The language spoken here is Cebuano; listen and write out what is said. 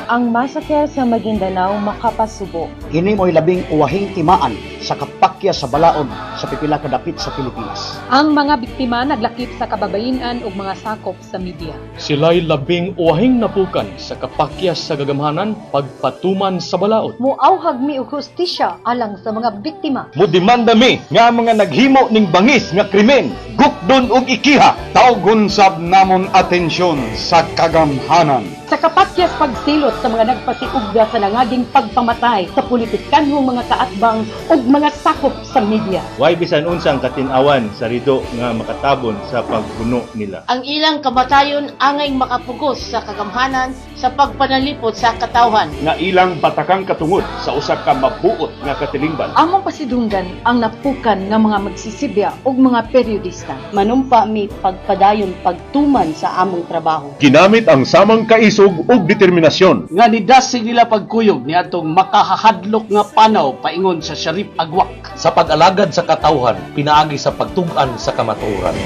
Ang massacre sa Maguindanao makapasubo. Ini mo'y labing uwahing timaan sa kapakya sa balaod sa pipila ka dapit sa Pilipinas. Ang mga biktima naglakip sa kababayen-an ug mga sakop sa media. Sila'y labing uwahing napukan sa kapakyas sa kagamhanan pagpatuman sa balaod. Muawhag mi og hustisya alang sa mga biktima. Mudemanda mi nga ang mga naghimo ning bangis nga krimen gukdon og ikiha. Tawgon sab namon atensyon sa kagamhanan. Sa kapakyas pagsilot sa mga nagpasiugda sa nangaging pagpamatay sa politikanhong mga kaatbang ug mga sakop sa media. Way bisan unsang katin-awan sa rido nga makatabon sa pagpuno nila. Ang ilang kamatayon angay makapugos sa kagamhanan sa pagpanalipot sa katawhan. Nga ilang batakang katungod sa usa ka mabuot nga katilingban. Among pasidunggan ang napukan nga mga magsisibya ug mga periodista. Manumpa mi pagpadayon pagtuman sa among trabaho. Ginamit ang samang kaisog ug determinasyon. Nga nidasig nila pagkuyog niadtong makahahadlok nga panaw, paingon sa Shariff Aguak. Sa pag-alagad sa katawhan pinaagi sa pagtug-an sa kamatuoran.